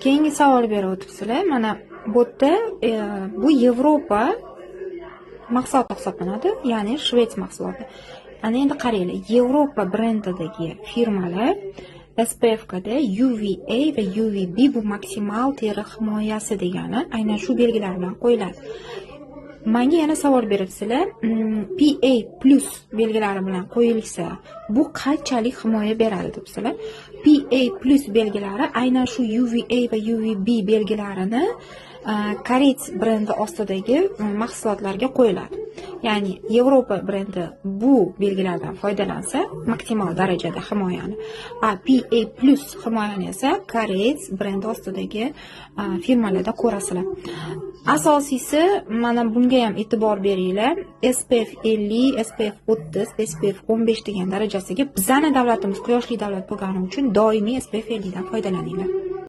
Keyingi savol berib o'tibsizlar. Mana bu yerda bu Yevropa mahsuloti hisoblanadi, ya'ni shved mahsuloti. Ana endi qaranglar, Yevropa brendidagi firmalar SPFda UVA va UVB, bu maksimal teri himoyasi degani, aynan shu belgilar bilan qo'yiladi. Manga yana savol beribsizlar, PA+ belgilari bilan qo'yilsa, bu qanchalik himoya beradi debsizlar. PA+ belgilari aynan shu UVA va UVB belgilarini Koreys brendi ostidagi mahsulotlarga qo'yiladi. Ya'ni Yevropa brendi bu belgilardan foydalansa, maksimal darajada himoyani, a PA+ himoyani esa Koreys brendi ostidagi firmalarda ko'rasizlar. Asosiysi, mana bunga ham e'tibor beringlar. SPF 50, SPF 30, SPF 15 degan darajasiga bizani davlatimiz quyoshli davlat bo'lgani uchun doimiy SPF 50 dan foydalaninglar.